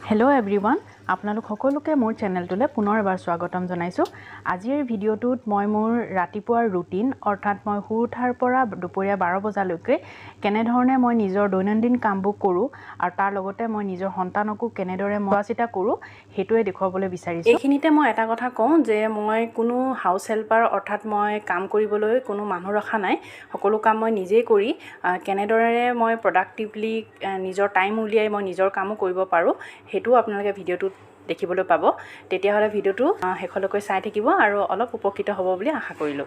Hello' everyone, আপোনালোক সকলোকে মোৰ চেনেলটোলৈ পুনৰ এবাৰ স্বাগতম জনাইছোঁ। আজিৰ ভিডিঅ'টোত মই মোৰ ৰাতিপুৱাৰ ৰুটিন, অৰ্থাৎ মই শুই উঠাৰ পৰা দুপৰীয়া 12 বজালৈকে কেনেধৰণে মই নিজৰ দৈনন্দিন কামবোৰ কৰোঁ আৰু তাৰ লগতে মই নিজৰ সন্তানকো কেনেদৰে চোৱা চিতা কৰোঁ সেইটোৱে দেখুৱাবলৈ বিচাৰিছোঁ। এইখিনিতে মই এটা কথা কওঁ যে মই কোনো হাউচ হেল্পাৰ, অৰ্থাৎ মই কাম কৰিবলৈ কোনো মানুহ ৰখা নাই। সকলো কাম মই নিজেই কৰি কেনেদৰে মই প্ৰডাক্টিভলি নিজৰ টাইম উলিয়াই মই নিজৰ কামো কৰিব পাৰোঁ সেইটোও আপোনালোকে ভিডিঅ'টোত দেখিবলৈ পাব। তেতিয়াহ'লে ভিডিঅ'টো শেষলৈকে চাই থাকিব আৰু অলপ উপকৃত হ'ব বুলি আশা কৰিলোঁ।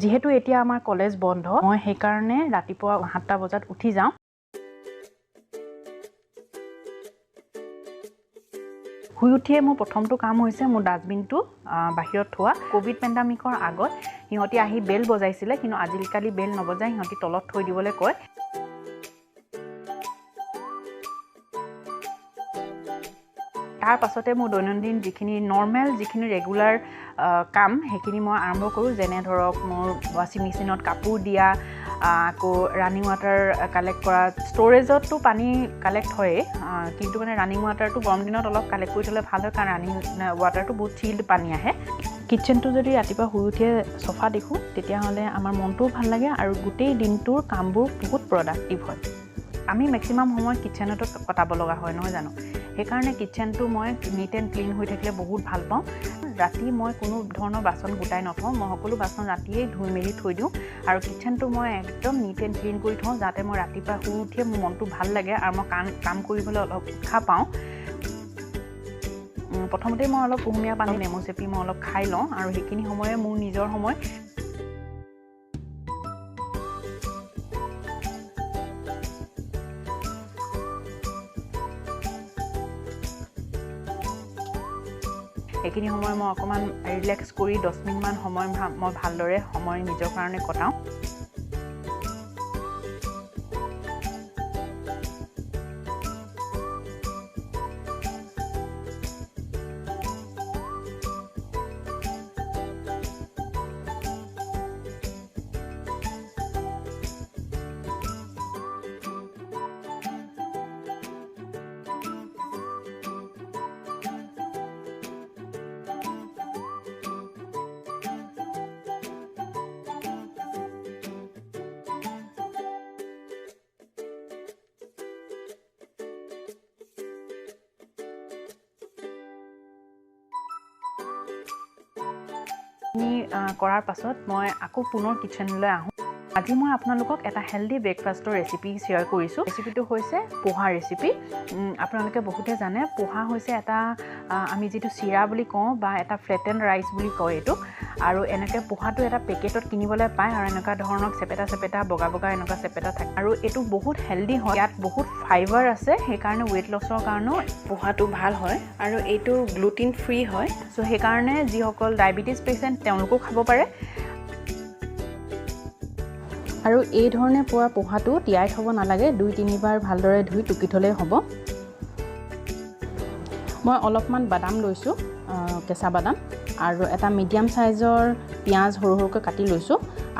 যিহেতু এতিয়া আমাৰ কলেজ বন্ধ, মই সেইকাৰণে ৰাতিপুৱা 7টা বজাত উঠি যাওঁ। শুই উঠিয়ে মোৰ প্ৰথমটো কাম হৈছে মোৰ ডাষ্টবিনটো বাহিৰত থোৱা। ক'ভিড পেণ্ডামিকৰ আগত সিহঁতি আহি বেল বজাইছিলে, কিন্তু আজিকালি বেল নবজায়, সিহঁতি তলত থৈ দিবলৈ কয়। তাৰ পাছতে মোৰ দৈনন্দিন যিখিনি নৰ্মেল, যিখিনি ৰেগুলাৰ কাম সেইখিনি মই আৰম্ভ কৰোঁ। যেনে ধৰক মোৰ ৱাশ্বিং মেচিনত কাপোৰ দিয়া, আকৌ ৰানিং ৱাটাৰ কালেক্ট কৰা। ষ্ট'ৰেজততো পানী কালেক্ট হয়েই, কিন্তু মানে ৰানিং ৱাটাৰটো গৰম দিনত অলপ কালেক্ট কৰি থ'লে ভাল হয়, কাৰণ ৰানিং ৱাটাৰটো বহুত চিল্ড পানী আহে। কিটচেনটো যদি ৰাতিপুৱা শুই উঠিয়ে চফা দেখোঁ তেতিয়াহ'লে আমাৰ মনটোও ভাল লাগে আৰু গোটেই দিনটোৰ কামবোৰ বহুত প্ৰডাক্টিভ হয়। আমি মেক্সিমাম সময় কিটচেনতো কটাব লগা হয়, নহয় জানো? সেইকাৰণে কিটচেনটো মই নিট এণ্ড ক্লিন হৈ থাকিলে বহুত ভাল পাওঁ। ৰাতি মই কোনো ধৰণৰ বাচন গোটাই নথওঁ, মই সকলো বাচন ৰাতিয়েই ধুই মেলি থৈ দিওঁ আৰু কিটচেনটো মই একদম নিট এণ্ড ক্লিন কৰি থওঁ, যাতে মই ৰাতিপুৱা শুই উঠিয়ে মোৰ মনটো ভাল লাগে আৰু মই কাম কৰিবলৈ অলপ উৎসাহ পাওঁ। প্ৰথমতে মই অলপ কুহুমীয়া পানী নেমু চেপি মই অলপ খাই লওঁ আৰু সেইখিনি সময়ে মোৰ নিজৰ সময়। সেইখিনি সময় মই অকণমান ৰিলেক্স কৰি 10 মিনিটমান সময় মই ভালদৰে সময় নিজৰ কাৰণে কটাওঁ। কৰাৰ পাছত মই আকৌ পুনৰ কিটচেনলৈ আহোঁ। আজি মই আপোনালোকক এটা হেল্ডি ব্ৰেকফাষ্টৰ ৰেচিপি শ্বেয়াৰ কৰিছোঁ। ৰেচিপিটো হৈছে পোহা ৰেচিপি। আপোনালোকে বহুতে জানে পোহা হৈছে এটা আমি যিটো চিৰা বুলি কওঁ বা এটা ফ্লেটেন ৰাইচ বুলি কয় এইটো। আৰু এনেকৈ পোহাটো এটা পেকেটত কিনিবলৈ পায় আৰু এনেকুৱা ধৰণৰ চেপেটা চেপেটা বগা বগা এনেকুৱা চেপেটা থাকে আৰু এইটো বহুত হেল্ডি হয়। ইয়াত বহুত ফাইবাৰ আছে, সেইকাৰণে ৱেইট লছৰ কাৰণেও পোহাটো ভাল হয় আৰু এইটো গ্লুটিন ফ্ৰী হয়। চ' সেইকাৰণে যিসকল ডায়েবেটিছ পেচেণ্ট তেওঁলোকেও খাব পাৰে। আৰু এই ধৰণে পোৱা পোহাটো তিয়াই থ'ব নালাগে, 2-3বাৰ ভালদৰে ধুই টুকি থ'লেই হ'ব। মই অলপমান বাদাম লৈছোঁ, কেঁচা বাদাম, আৰু এটা মিডিয়াম চাইজৰ পিঁয়াজ সৰু সৰুকৈ কাটি লৈছোঁ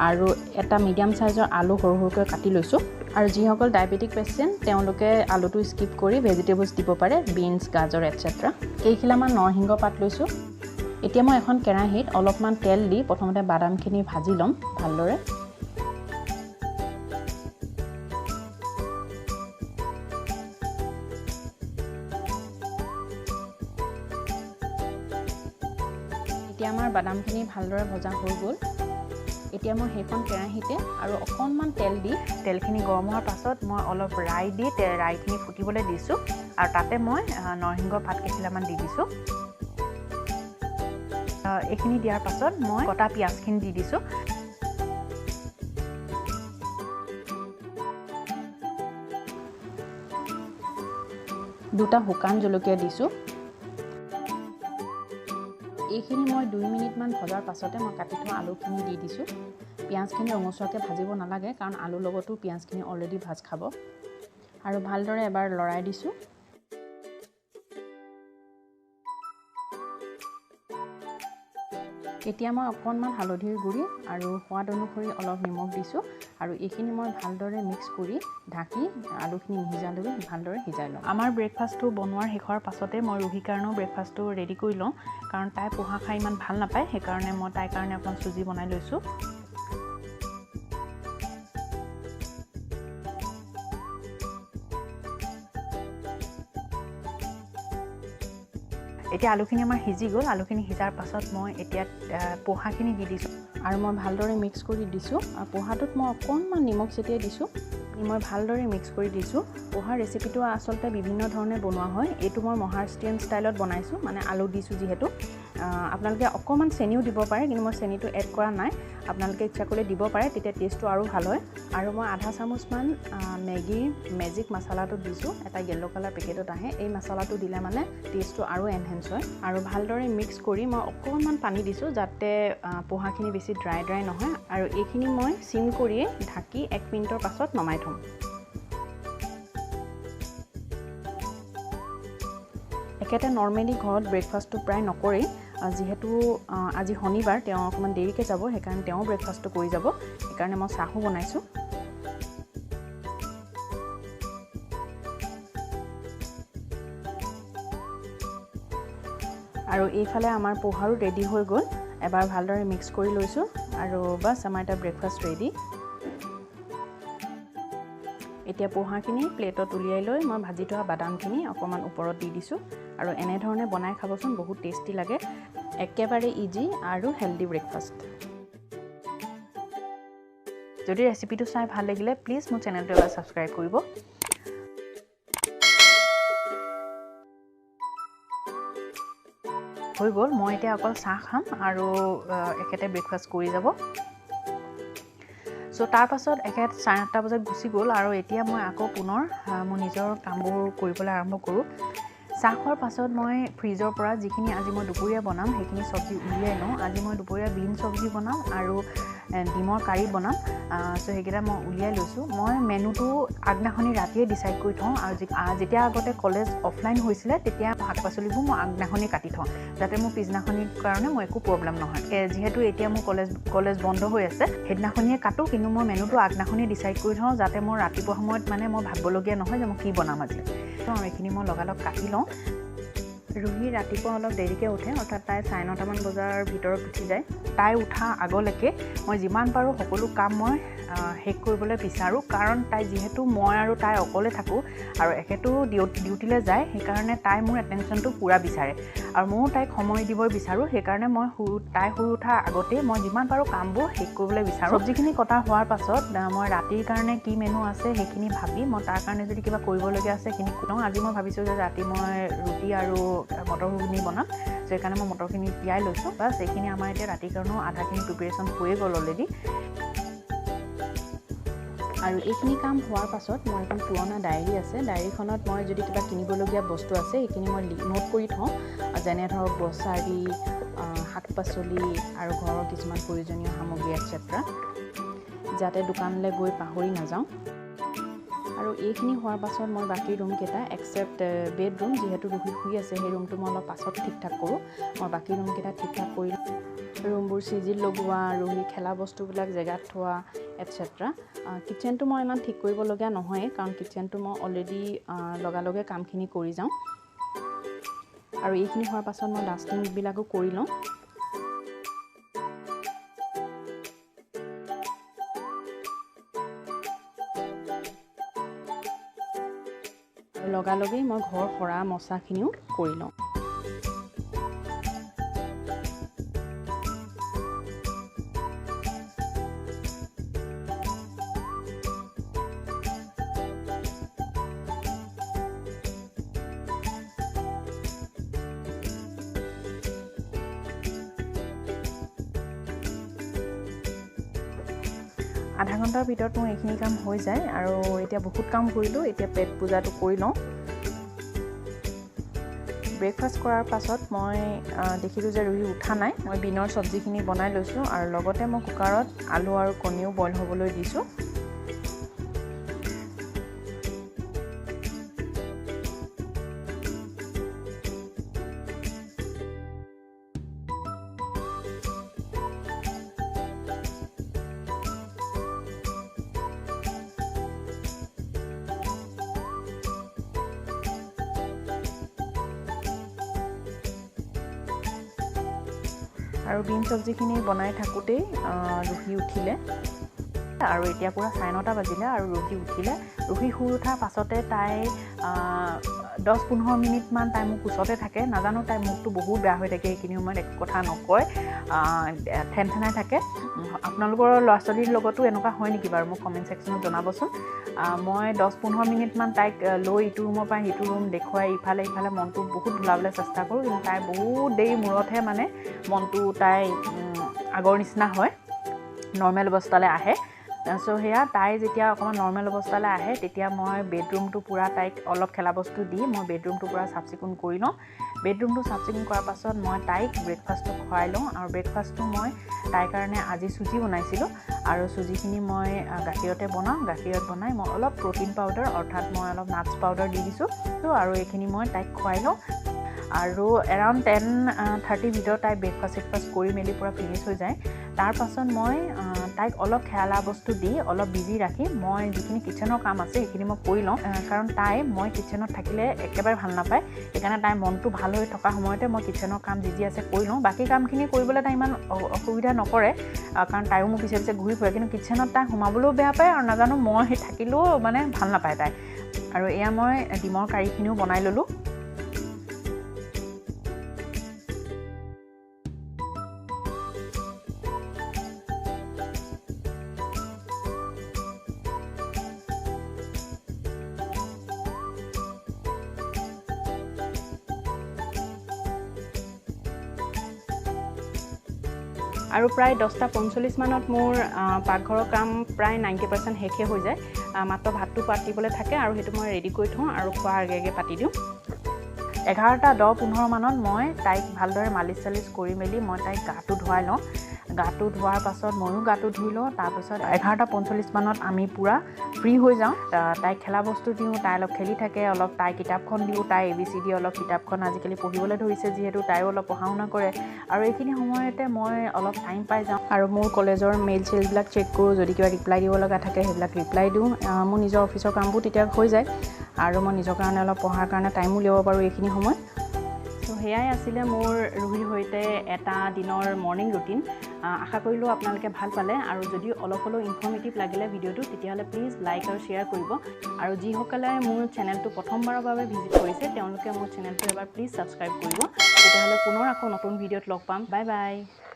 আৰু এটা মিডিয়াম চাইজৰ আলু সৰু সৰুকৈ কাটি লৈছোঁ। আৰু যিসকল ডায়েবেটিক পেচেণ্ট তেওঁলোকে আলুটো স্কিপ কৰি ভেজিটেবলছ দিব পাৰে, বিনছ, গাজৰ এটচেট্ৰা। কেইখিলামান নৰসিংহ পাত লৈছোঁ। এতিয়া মই এখন কেৰাহীত অলপমান তেল দি প্ৰথমতে বাদামখিনি ভাজি ল'ম ভালদৰে। এতিয়া আমাৰ বাদামখিনি ভালদৰে ভজা হৈ গ'ল। এতিয়া মই সেইখন কেৰাহীতে আৰু অকণমান তেল দি, তেলখিনি গৰম হোৱাৰ পাছত মই অলপ ৰাই দি ৰাইখিনি ফুটিবলৈ দিছোঁ আৰু তাতে মই নৰসিংহ পাত কেইখিলামান দি দিছোঁ। এইখিনি দিয়াৰ পাছত মই কটা পিঁয়াজখিনি দি দিছোঁ। দুটা শুকান জলকীয়া দিছোঁ। এইখিনি মই 2 মিনিটমান ভজাৰ পাছতে মই কাটি থোৱা আলুখিনি দি দিছোঁ। পিঁয়াজখিনি ৰঙচুৱাকৈ ভাজিব নালাগে, কাৰণ আলুৰ লগতো পিঁয়াজখিনি অলৰেডি ভাজ খাব। আৰু ভালদৰে এবাৰ লৰাই দিছোঁ। এতিয়া মই অকণমান হালধিৰ গুড়ি আৰু সোৱাদ অনুসৰি অলপ নিমখ দিছোঁ আৰু এইখিনি মই ভালদৰে মিক্স কৰি ঢাকি আলুখিনি নিসিজালৈকে ভালদৰে সিজাই লওঁ। আমাৰ ব্ৰেকফাষ্টটো বনোৱাৰ শেষৰ পাছতে মই ৰুহিৰ কাৰণেও ব্ৰেকফাষ্টটো ৰেডি কৰি লওঁ, কাৰণ তাই পোহা খাই ইমান ভাল নাপায়, সেইকাৰণে মই তাইৰ কাৰণে অকণমান চুজি বনাই লৈছোঁ। এতিয়া আলুখিনি আমাৰ সিজি গ'ল। আলুখিনি সিজাৰ পাছত মই এতিয়া পোহাখিনি দি দিছোঁ আৰু মই ভালদৰে মিক্স কৰি দিছোঁ। আৰু পোহাটোত মই অকণমান নিমখ ছটিয়াই দিছোঁ, মই ভালদৰে মিক্স কৰি দিছোঁ। পোহাৰ ৰেচিপিটো আচলতে বিভিন্ন ধৰণে বনোৱা হয়। এইটো মই মহাৰাষ্ট্ৰীয়ান ষ্টাইলত বনাইছোঁ, মানে আলু দিছোঁ যিহেতু। আপোনালোকে অকণমান চেনিও দিব পাৰে, কিন্তু মই চেনিটো এড কৰা নাই। আপোনালোকে ইচ্ছা কৰিলে দিব পাৰে, তেতিয়া টেষ্টটো আৰু ভাল হয়। আৰু মই আধা চামুচমান মেগীৰ মেজিক মছলাটো দিছোঁ, এটা য়েল্ল' কালাৰ পেকেটত আহে। এই মছলাটো দিলে মানে টেষ্টটো আৰু এনহেঞ্চ হয়। আৰু ভালদৰে মিক্স কৰি মই অকণমান পানী দিছোঁ, যাতে পোহাখিনি বেছি ড্ৰাই ড্ৰাই নহয়। আৰু এইখিনি মই চিম কৰিয়ে ঢাকি 1 মিনিটৰ পাছত নমাই থ'ম। এখেতে নৰ্মেলি ঘৰত ব্ৰেকফাষ্টটো প্ৰায় নকৰেই, যিহেতু আজি শনিবাৰ, তেওঁ অকণমান দেৰিকৈ যাব, সেইকাৰণে তেওঁ ব্ৰেকফাষ্টটো কৰি যাব, সেইকাৰণে মই চাহো বনাইছোঁ। আৰু এইফালে আমাৰ পোহাৰো ৰেডি হৈ গ'ল। এবাৰ ভালদৰে মিক্স কৰি লৈছোঁ আৰু বাছ আমাৰ এটা ব্ৰেকফাষ্ট ৰেডি। এতিয়া পোহাখিনি প্লেটত উলিয়াই লৈ মই ভাজি থোৱা বাদামখিনি অকণমান ওপৰত দি দিছোঁ। আৰু এনেধৰণে বনাই খাবচোন, বহুত টেষ্টি লাগে, একেবাৰে ইজি আৰু হেল্ডি ব্ৰেকফাষ্ট। যদি ৰেচিপিটো চাই ভাল লাগিলে প্লিজ মোৰ চেনেলটো এবাৰ ছাবস্ক্ৰাইব কৰিব। হৈ গ'ল, মই এতিয়া অকল চাহ খাম আৰু এখেতে ব্ৰেকফাষ্ট কৰি যাব। চ' তাৰপাছত এখেত 8:30 বজাত গুচি গ'ল আৰু এতিয়া মই আকৌ পুনৰ মোৰ নিজৰ কামবোৰ কৰিবলৈ আৰম্ভ কৰোঁ। চাহ খোৱাৰ পাছত মই ফ্ৰিজৰ পৰা যিখিনি আজি মই দুপৰীয়া বনাম সেইখিনি চব্জি উলিয়াই লওঁ। আজি মই দুপৰীয়া বিন চব্জি বনাম আৰু ডিমৰ কাৰী বনাম। চ' সেইকেইটা মই উলিয়াই লৈছোঁ। মই মেনুটো আগদিনাখনি ৰাতিয়ে ডিচাইড কৰি থওঁ। আৰু যেতিয়া আগতে কলেজ অফলাইন হৈছিলে তেতিয়া শাক পাচলিবোৰ মই আগদিনাখনি কাটি থওঁ, যাতে মোৰ পিছদিনাখনিৰ কাৰণে মই একো প্ৰব্লেম নহয়। যিহেতু এতিয়া মোৰ কলেজ বন্ধ হৈ আছে, সেইদিনাখনিয়ে কাটোঁ, কিন্তু মই মেনুটো আগদিনাখনি ডিচাইড কৰি থওঁ, যাতে মোৰ ৰাতিপুৱা সময়ত মানে মই ভাবিবলগীয়া নহয় যে মই কি বনাম আজি। আৰু এইখিনি মই লগালগ কাটি লওঁ। ৰুহি ৰাতিপুৱা অলপ দেৰিকৈ উঠে, অৰ্থাৎ তাই 9:30মান বজাৰ ভিতৰত উঠি যায়। তাই উঠা আগলৈকে মই যিমান পাৰোঁ সকলো কাম মই শেষ কৰিবলৈ বিচাৰোঁ, কাৰণ তাই যিহেতু মই আৰু তাই অকলে থাকোঁ আৰু এখেতো ডিউটিলৈ যায়, সেইকাৰণে তাই মোৰ এটেনশ্যনটো পূৰা বিচাৰে আৰু ময়ো তাইক সময় দিব বিচাৰোঁ। সেইকাৰণে মই তাই শুই উঠাৰ আগতেই মই যিমান পাৰোঁ কামবোৰ শেষ কৰিবলৈ বিচাৰোঁ। চব্জিখিনি কটা হোৱাৰ পাছত মই ৰাতিৰ কাৰণে কি মেনু আছে সেইখিনি ভাবি মই তাৰ কাৰণে যদি কিবা কৰিবলগীয়া আছে সেইখিনি লওঁ। আজি মই ভাবিছোঁ যে ৰাতি মই ৰুটি আৰু মটৰ ঘুগুনি বনাম, সেইকাৰণে মই মটৰখিনি তিয়াই লৈছোঁ। বাছ এইখিনি আমাৰ এতিয়া ৰাতিৰ কাৰণেও আধাখিনি প্ৰিপেৰেশ্যন হৈয়ে গ'ল অলৰেডি। আৰু এইখিনি কাম হোৱাৰ পাছত মোৰ এখন পুৰণা ডায়েৰী আছে, ডায়েৰীখনত মই যদি কিবা কিনিবলগীয়া বস্তু আছে সেইখিনি মই নোট কৰি থওঁ, যেনে ধৰক গ্ৰ'চাৰী, শাক পাচলি আৰু ঘৰৰ কিছুমান প্ৰয়োজনীয় সামগ্ৰী এটচেট্ৰা, যাতে দোকানলৈ গৈ পাহৰি নাযাওঁ। আৰু এইখিনি হোৱাৰ পাছত মই বাকী ৰুমকেইটা এক্সেপ্ট বেডৰুম, যিহেতু ৰুহি শুই আছে সেই ৰুমটো মই অলপ পাছত ঠিক ঠাক কৰোঁ। মই বাকী ৰুমকেইটা ঠিক ঠাক কৰি ৰুমবোৰ চিজিল লগোৱা, ৰুহি খেলা বস্তুবিলাক জেগাত থোৱা এটচেট্ৰা। কিটচেনটো মই ইমান ঠিক কৰিবলগীয়া নহয়, কাৰণ কিটচেনটো মই অলৰেডি লগালগে কামখিনি কৰি যাওঁ। আৰু এইখিনি হোৱাৰ পাছত মই ডাষ্টিংবিলাকো কৰি লওঁ। লগালগেই মই ঘৰ সৰা মচাখিনিও কৰি লওঁ। আধা ঘণ্টাৰ ভিতৰত মোৰ এইখিনি কাম হৈ যায়। আৰু এতিয়া বহুত কাম কৰিলোঁ, এতিয়া পেট পূজাটো কৰি লওঁ। ব্ৰেকফাষ্ট কৰাৰ পাছত মই দেখিলোঁ যে ৰুহি উঠা নাই। মই বিনৰ চব্জিখিনি বনাই লৈছোঁ আৰু লগতে মই কুকাৰত আলু আৰু কণীও বইল হ'বলৈ দিছোঁ। আৰু বিন চব্জিখিনি বনাই থাকোঁতেই ৰুহি উঠিলে আৰু এতিয়া পূৰা 9:30 বাজিলে আৰু ৰুহি উঠিলে। ৰুহি শুই উঠাৰ পাছতে তাই 10-15 মিনিটমান তাই মোৰ কোচতে থাকে। নাজানো তাই মুখটো বহুত বেয়া হৈ থাকে এইখিনি সময়ত, একো কথা নকয়, ঠেনঠেনাই থাকে। আপোনালোকৰ ল'ৰা ছোৱালীৰ লগতো এনেকুৱা হয় নেকি বাৰু, মোক কমেণ্ট ছেকশ্যনত জনাবচোন। মই 10-15 মিনিটমান তাইক লৈ ইটো ৰুমৰ পৰা সিটো ৰুম দেখুৱাই ইফালে ইফালে মনটো বহুত ভুলাবলৈ চেষ্টা কৰোঁ, কিন্তু তাই বহুত দেৰি মূৰতহে মানে মনটো তাই আগৰ নিচিনা হয়, নৰ্মেল অৱস্থালৈ আহে। চ' সেয়া তাই যেতিয়া অকণমান নৰ্মেল অৱস্থালৈ আহে তেতিয়া মই বেডৰুমটো পূৰা তাইক অলপ খেলা বস্তু দি মই বেডৰুমটো পূৰা চাফ চিকুণ কৰি লওঁ। বেডৰুমটো চাফ চিকুণ কৰাৰ পাছত মই তাইক ব্ৰেকফাষ্টটো খুৱাই লওঁ। আৰু ব্ৰেকফাষ্টটো মই তাইৰ কাৰণে আজি চুজি বনাইছিলোঁ আৰু চুজিখিনি মই গাখীৰতে বনাওঁ। গাখীৰত বনাই মই অলপ প্ৰ'টিন পাউডাৰ অৰ্থাৎ মই অলপ নাটছ পাউডাৰ দি দিছোঁ আৰু এইখিনি মই তাইক খুৱাই লওঁ। আৰু এৰাউণ্ড 10:30 ভিতৰত তাই ব্ৰেকফাষ্ট চেকফাষ্ট কৰি মেলি পূৰা ফিনিছ হৈ যায়। তাৰপাছত মই তাইক অলপ খেলা বস্তু দি অলপ বিজি ৰাখি মই যিখিনি কিটচেনৰ কাম আছে সেইখিনি মই কৰি লওঁ। কাৰণ তাই মই কিটচেনত থাকিলে একেবাৰে ভাল নাপায়, সেইকাৰণে তাইৰ মনটো ভাল হৈ থকা সময়তে মই কিটচেনৰ কাম যি যি আছে কৰি লওঁ। বাকী কামখিনি কৰিবলৈ তাই ইমান অসুবিধা নকৰে, কাৰণ তাইও মোৰ পিছে পিছে ঘূৰি ফুৰে, কিন্তু কিটচেনত তাই সোমাবলৈও বেয়া পায় আৰু নাজানো মই থাকিলেও মানে ভাল নাপায় তাই। আৰু এয়া মই ডিমৰ কাৰীখিনিও বনাই ল'লোঁ। আৰু প্ৰায় 10:45 মানত মোৰ পাকঘৰৰ কাম প্ৰায় 90% শেষে হৈ যায়। মাত্ৰ ভাতটো পাতিবলৈ থাকে আৰু সেইটো মই ৰেডি কৰি থওঁ আৰু খোৱাৰ আগে আগে পাতি দিওঁ। 11:10-15 মানত মই তাইক ভালদৰে মালিচ চালিচ কৰি মেলি মই তাইক গাটো ধুৱাই লওঁ। গাটো ধোৱাৰ পাছত ময়ো গাটো ধুই লওঁ। তাৰপিছত 11:45 মানত আমি পূৰা ফ্ৰী হৈ যাওঁ। তাইক খেলা বস্তু দিওঁ, তাই অলপ খেলি থাকে, অলপ তাই কিতাপখন দিওঁ, তাই ABCD অলপ কিতাপখন আজিকালি পঢ়িবলৈ ধৰিছে যিহেতু তাইও অলপ পঢ়া শুনা কৰে। আৰু এইখিনি সময়তে মই অলপ টাইম পাই যাওঁ আৰু মোৰ কলেজৰ মেইল চেইলবিলাক চেক কৰোঁ, যদি কিবা ৰিপ্লাই দিব লগা থাকে সেইবিলাক ৰিপ্লাই দিওঁ। মোৰ নিজৰ অফিচৰ কামবোৰ তেতিয়া হৈ যায় আৰু মই নিজৰ কাৰণে অলপ পঢ়াৰ কাৰণে টাইম উলিয়াব পাৰোঁ এইখিনি সময়ত। চ' সেয়াই আছিলে মোৰ ৰুহিৰ সৈতে এটা দিনৰ মৰ্ণিং ৰুটিন। আশা কৰিলোঁ আপোনালোকে ভাল পালে আৰু যদি অলপ হ'লেও ইনফৰ্মেটিভ লাগিলে ভিডিঅ'টো তেতিয়াহ'লে প্লিজ লাইক আৰু শ্বেয়াৰ কৰিব। আৰু যিসকলে মোৰ চেনেলটো প্ৰথমবাৰৰ বাবে ভিজিট কৰিছে তেওঁলোকে মোৰ চেনেলটো এবাৰ প্লিজ ছাবস্ক্ৰাইব কৰিব। তেতিয়াহ'লে পুনৰ আকৌ নতুন ভিডিঅ'ত লগ পাম। Bye bye.